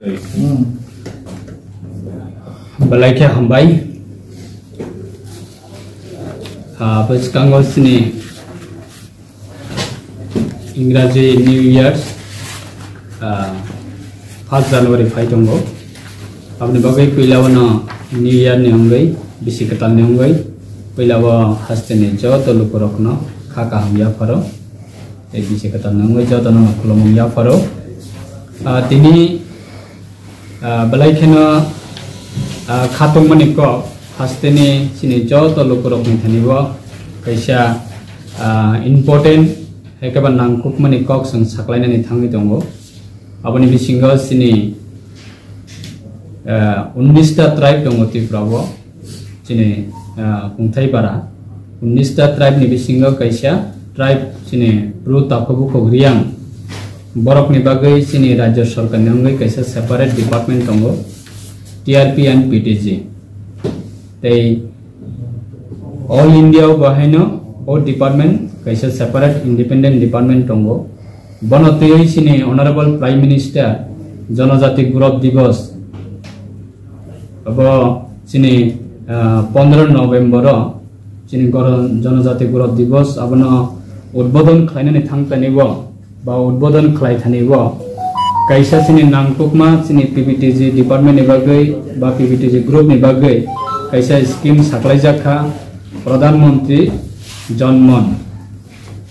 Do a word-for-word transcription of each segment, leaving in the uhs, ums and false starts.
Belai khe hambai. Ah, bwskango chini Ingraji New Year, ah, first January phai tongo. Aboni bagwi puila o no New Year ni wngwi, bisi kwtal ni wngwi, puila o haste ni joto lukurokno kha kaham yapharo. Tei bisi kwtal ni wngwi jotono no khulumung yapharo. Ah, tini, ah, belai kheno, ah, khatungmani kok hasteni chini joto lukurokni thani bo kaisa, ah, important hai khe ba nangkukmani kok chwng saklainani thangwi tongo. Aboni bisingo chini, ah, unnish ta tribe tongo Tripura o. Chini, ah, Kungthai para, unnish ta tribe ni bisingo kaisa tribe chini Bru Takhuk Bukhuk Riang, borok ni bagwi chini rajya sarkar ni wngwi kaisa separate department tongo, T R P and P T G. Tei all India o bo haino o department kaisa separate independent department tongo. Bono twiwi chini Honorable Prime Minister Janajati Gaurav Divas, abo chini, ah, pondro November o chini Goro-, Janajati Gaurav Divas abono udbodon khlainani thangtani bo, ba udbodon khlaithani bo, kaisa chini nangkukma chini P B T G department ni bagwi ba P B T G group ni bagwi kaisa scheme saklaijak kha, Pradhan Mantri Jan Man.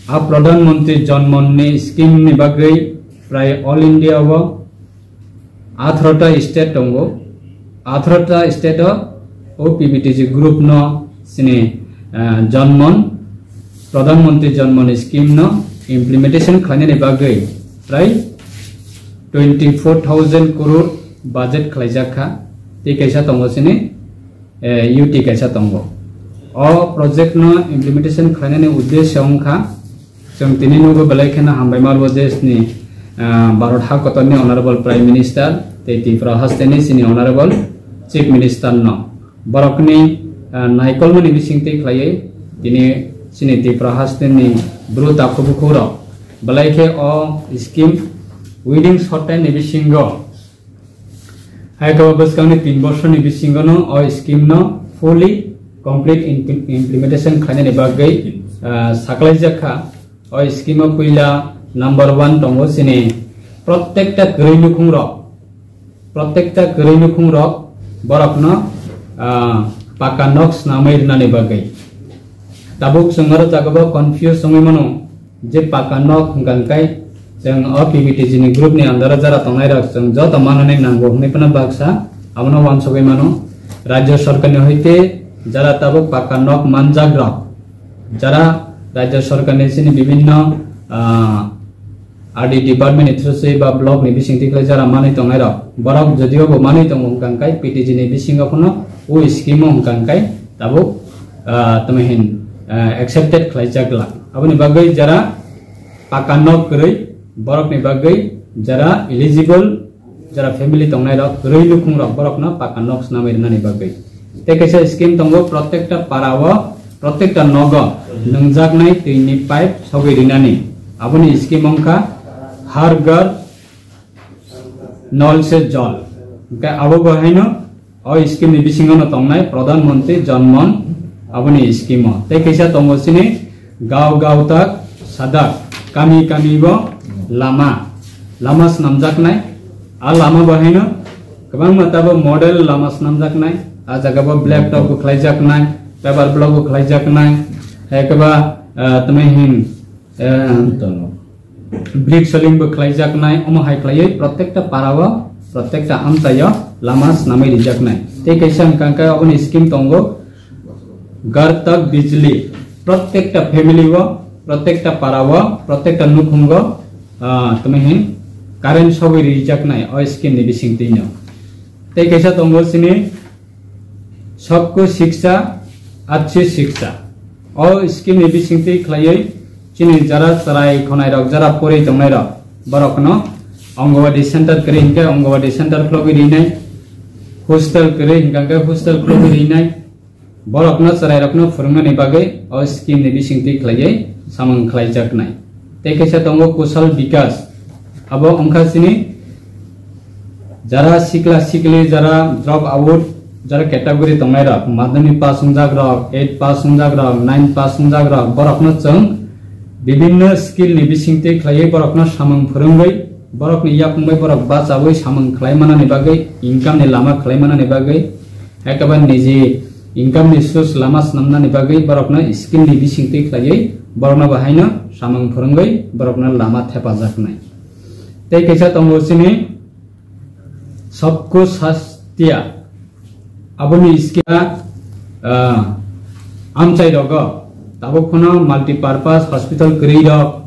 A Pradhan Mantri Jan Man ni scheme ni bagwi prai all India o atharo ta state tongo. Atharo ta state o, o P B T G group no chini, ah, Jan Man, Pradhan Mantri Jan Man scheme no implementation khlainani bagwi prai twenty four thousand crore budget khlaijak kha. Tei kaisa tongo chini, eh, U T kaisa tongo. O project no implementation khlainani uddesyo wngkha, chwng tini nugo belai kheno hambai marbo je chini, ah, Bharat ha kotorni Honorable Prime Minister tei Tripura hasteni chini Honorable Chief Minister no. Borokni, ah, naikolmani bisingtwi khlaiwi tini chini Tripura hasteni Bru Takhuk Bukhuk rok belai khe o scheme within short time ni bisingo hai khe bwskangni tin bosorni bisingono o scheme no fully complete imp-, implementation khlainani bagwi, ah, saklaijak kha. O scheme o puila number one tongo chini protekta kwrwi nukhung rok, protekta kwrwi nukhung rok borokno, ah, paka nok swnamwi rwnani bagwi. Tabuk chwng oro jagao confuse wngwi mano. Je paka nok hwnkha hwnkhe chwng o P B T G ni group ni under o jara tongnai rok chwng joto manani nango hwnwi phano baksa abono uansugwi mano. Rajya sarkar ni hoite jara tabuk paka nok manjak rok, jara rajya sarkar ni chini bibhinno, ah, R D department ni through se ba block ni bisingtwi khlai jara manwi tongnai rok, borok jodio bo manwi tongo hwnkha hwnkhe P T G ni bisingo phano o scheme o hwnkha hwnkhe tabuk, ah, tamo hin, ah, accepted khlaijak glak. Aboni bagwi jara paka nok kwrwi borokni bagwi jara eligible, jara family tongnai rok, kwrwi nukhung rok borokno paka nok swnamwi rwnani bagwi. Tei kaisa scheme tongo, protekta para o, protekta nogo nungjaknai twini pipe sogwi rinani. Aboni scheme wngkha Har Ghar Nal Se Jal. Hwnkhe abo bo haino o scheme ni bisingo no tongnai Pradhan Mantri Jan Man, aboni scheme o. Tei kaisa tongo chini Gaon Gaon Tak Sadak, kami kami bo lama, lama swnamjaknai. A lama bo haino kwbangma tabo model lama swnamjaknai. A jaga bo black top bo khlaijaknai, paver block bo khlaijaknai, hai khe ba, ah, tamo hin, eh, brick soling bo khlaijaknai, omo hai khlaiwi protekta para o, protekta amchai o lama swnamwi rijaknai. Tei kaisa hwnkha hwnkhe oboni scheme tongo, Ghar Tak Bijli, protekta family o, protekta para o, protekta nukhungo, ah, tamo hin current sogwi rijaknai o scheme ni bisingtwi no. Tei kaisa tongo chini Sabko Shiksha, Achhi Shiksha. O scheme ni bisingtwi khlaiwi chini jara chwrai khonai rok, jara pori tongnai rok, borok no Anganwadi center kwrwi hinkhe Anganwadi center khulogwi rinai, hostel kwrwi hinkhe hostel khulogwi rinai, borok no chwrai rok no phwrwngnani bagwi o scheme ni bisingtwi khlaiwi samung khlaijaknai. Tei kaisa tongo Kushal Bikas, abo wngkha chini Jara sikla sikli, jara drop out, jara category tongnai rok, madhyamik pass wngjak rok, eight pass wngjak rok, nine pass wngjak rok, borokno chwng bibinno skill ni bisingtwi khlaiwi borokno samung phwrwngwi, borokni yakung bai borok bachawi samung khlai manani bagwi, income ni lama khlai manani bagwi, ekaba niji income ni source lama swnamnani bagwi borokno skill ni bisingtwi khlaiwi borokno bahaino samung phwrwngwi borokno lama thepajaknai. Tei kaisa tongo chini Sabko Satya, aboni scheme, ah, amchai rogo tabuk phano multipurpose hospital kwrwi rok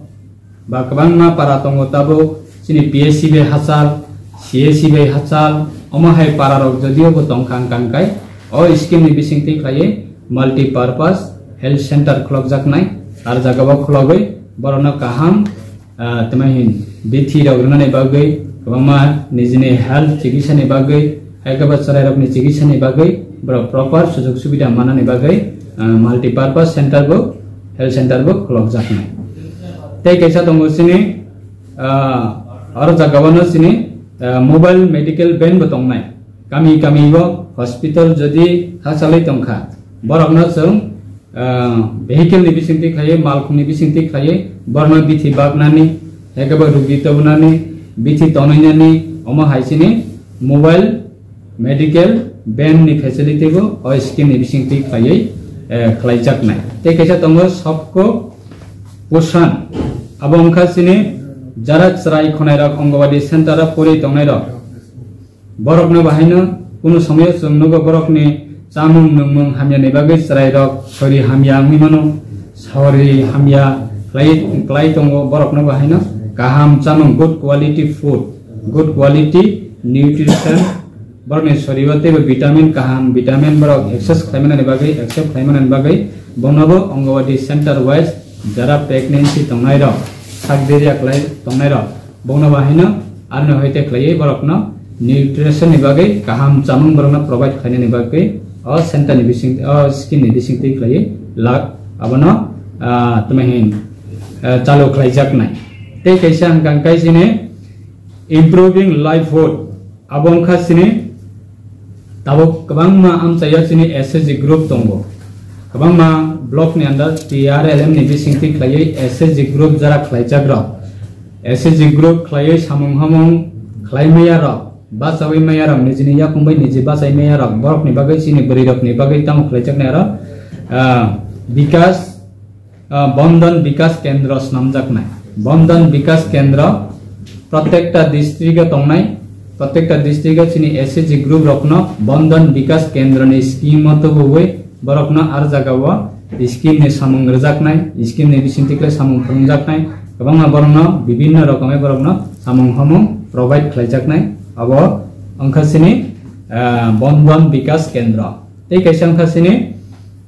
ba kwbangma para tongo tabuk chini P H C bai hachal, C H C bai hachal, omo hai para rok jodio bo tongkha wngkha wngkai o scheme ni bisingtwi khlaiwi multipurpose health center khulokjaknai, ar jagao khulogwi borokno kaham ah, tamo hin bithi rok rwnani bagwi, kwbangma nijini health chikitsa ni bagwi, hai khe bo chwrai rokni chikitsa ni bagwi borok proper sujog subida manani bagwi, ah, multipurpose center bo, health center bo khulokjaknai. Tei kaisa tongo chini, ah, oro jagao no chini, ah, mobile medical van bo tongnai. Kami kami o hospital jodi hachalwi tongkha, borokno chwng ah, vehicle ni bisingtwi khlaiwi, malkhung ni bisingtwi khlaiwi, borno bithi baknani, ekaba rugi tobonani, bithi tonwi nani, omo hai chini mobile medical van ni facility bo o scheme ni bisingtwi khlaiwi, eh, khlaijaknai. Tei kaisa tongo Sabko Poshan, abo wngkha chini jara chwrai khonai rok Anganwadi center o pori tongnai rok. Borokno bahaino kunu somoyo chwng nugo borokni chamung nwngmung hamyani bagwi chwrairok sori hamya wngwi mano. Sori hamya khlai, khlai tongo borokno bahaino kaham chamung, good quality food, good quality nutrition, borokni sorio teibo vitamin kaham, vitamin borok access khlaimanani bagwi, accept khlaimanani bagwi bonobo Anganwadi center wise jara pregnancy tongnairok, sak deriya khlai tongnairok, bongno bahaino aroni hoite khlaiwi borokno nutrition ni bagwi kaham chamung borokno provide khlainani bagwi o center ni bising, o scheme ni bisingtwi khlaiwi lak abono, ah, tamo hin, ah, chalu khlaijaknai. Tei kaisa hwnkha hwnkhe chini improving livelihood, abo wngkha chini tabuk kwbangma amchaio chini S H G group tongo. Kwbangma block ni under T R L M ni bisingtwi khlaiwi S H G group jara khlaijak rok. S H G group khlaiwi samung hamung khlai maya rok, bachawi maya rok, nijini yakung bai niji bachai maya rok, borok ni bagwi chini bwrwi rok ni bagwi tamo khlaijak nai aro, ah, Bikas, ah, Bandhan Bikas Kendra swnamjaknai. Bandhan Bikas Kendra protekta district o tongnai, protekta district o chini S H G group rokno Bandhan Bikas Kendra ni scheme o tubuwi borokno ar jagao scheme ni samung rwjaknai, scheme ni bisingtwi khlai samung phwrwngjaknai, kwbangma borokno bibinno rokomwi borokno samung hamung provide khlaijaknai. Abo wngkha chini, ah, Bandhan Bikas Kendra. Tei kaisa wngkha chini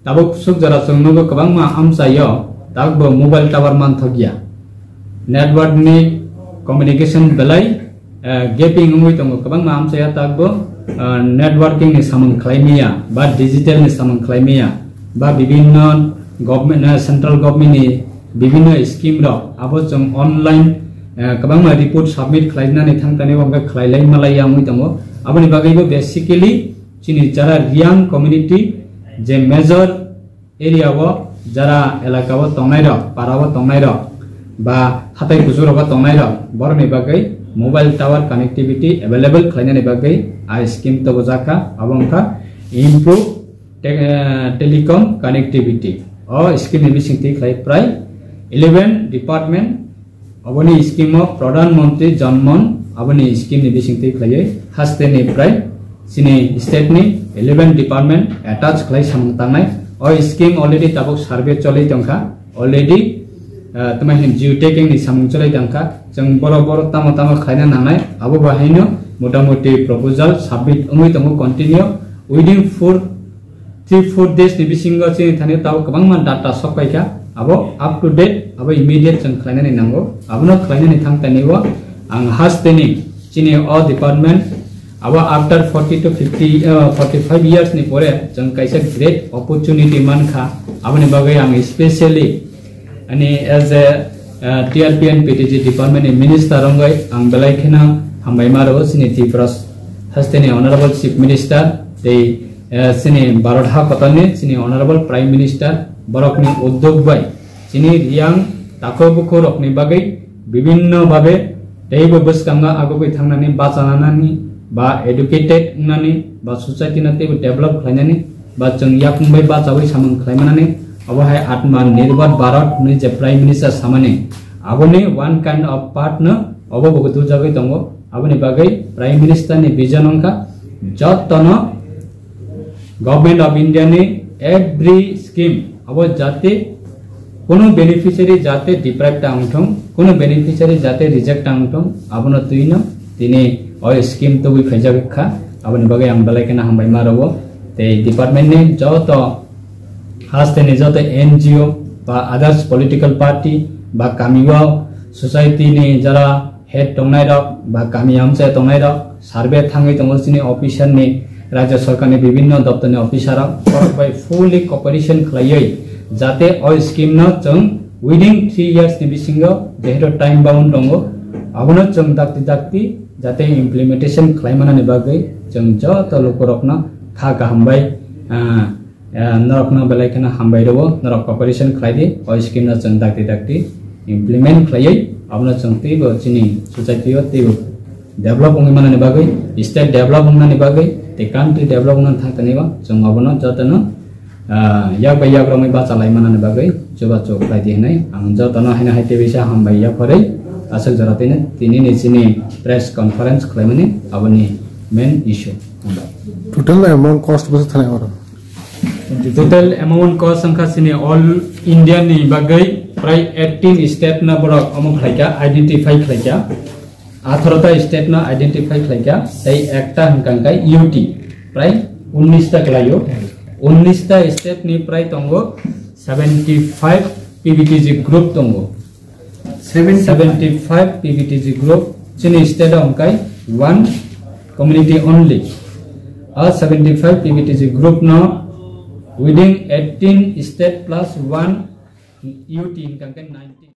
tabuk swk jora chwng nugo kwbangma amchaio takbo mobile tower manthokya. Network ni communication belai, eh, gaping wngwi tongo, kwbangma amchaio takbo, eh, networking ni samung khlai maya ba digital ni samung khlai maya ba bibinno government, eh, central government ni bibinno scheme rok abo chwng online, eh, kwbangma report submit khlainani thangtani wngkha khlailai malaiya wngwi tongo. Aboni bagwibo basically chini jara Reang community je major area o jara elaka o tongnai rok, para o tongnai rok, ba hatai kuchuk rok o tongnai rok, borok ni bagwi mobile tower connectivity available khlainani bagwi a scheme tobojak kha, abo wngkha improve te-, eh, telecom connectivity. O scheme ni bisingtwi khlai prai eleven department Aboni scheme o Pradhan Mantri Jan Dhan, aboni scheme ni bisingtwi khlaiwi haste ni prai chini state ni eleven department attach khlai samung tangnai. O scheme already tabuk survey choli tongkha, already, ah, tamo hin geotagging ni samung choli tongkha. Chwng borok borok tamo tamo khlaina nangnai, abo bahaino motamuti proposal submit wngwi tongo continue. Within four three four days ni bisingo chini thani tabuk kwbangma data sok paikha, abo up to date, abo immediate chwng khlainani nango. Abono khlainani thang tani o ang hasteni chini o department abo after forty to fifty, uh, forty-five years ni pore chwng kaisa great opportunity mankha. Aboni bagwi ang specially ani as a, uh, T R P and P T G department ni minister wngwi ang belai kheno hambai ma rwo chini Tripura Hasteni Honorable Chief Minister tei, eh, chini Bharat ha kotorni chini Honorable Prime Minister borokni uddog bai chini Reang takhuk bukhuk rokni bagwi bibinno babe teibo bwskango agugwi thangnani bachanani ba educated wngnani ba society no teibo develop khlainani ba chwng yakung bai bachawi samung khlaimanani obo hai Atma Nirbhar Bharat hwnwi je Prime Minister samani aboni one kind of part no obo bo dujagwi tongo. Aboni bagwi Prime Minister ni vision wngkha jotono Government of India ni every scheme abo jate kono beneficiary jate deprive ta wngthung, kono beneficiary jate reject ta wngthung, abono twino tini o scheme tubui phaijak kha. Aboni bagwi ang belai kheno hambai ma rwo. Tei department ni joto haste ni joto N G O ba others political party ba kami o society ni jara head tongnai rok ba kami amchai tongnai rok survey thangwi tongo chini officer ni, rajya sarkar ni bibhinno doptor ni officer rok borok bai fully cooperation khlaiwi jate o scheme no chwng within three years ni bisingo jehetu time bound tongo abono chwng dakti dakti jate implementation khlai manani bagwi chwng joto lukurokno kha kaham bai, ah, Eh, norokno belai kheno hambai rwo, norok cooperation khlai di, o scheme no chwng dakti dakti implement khlaiwi, abono chwng teibo chini society o teibo develop wngwi manani bagwi, state develop wngnani bagwi, tei country develop wngna thang tani o chwng abono jotono, ah, yak bai yak romwi bachalai manani bagwi chubachu khlai di hwnwi ang jotono haino hai tei bisa hambai yaphorwi aswk jora tini, tini ni chini press conference khlaimani aboni main issue. Total amount cost bwswk thanai oro? Total amount cost wngkha chini all India ni bagwi prai eighteen state no borok omo khlaikha, identify khlaikha. Atharo ta state no identify khlaikha, tei ekta hwnkha hwnkhe U T, prai unnis ta khlaio. Unnis ta state ni prai tongo seventy five P V T G group tongo. Seventy five P V T G group, chini state o hwnkhe one community only. A seventy five P V T G group no within eighteen state plus one U T hwnkha hwnkhe nineteen.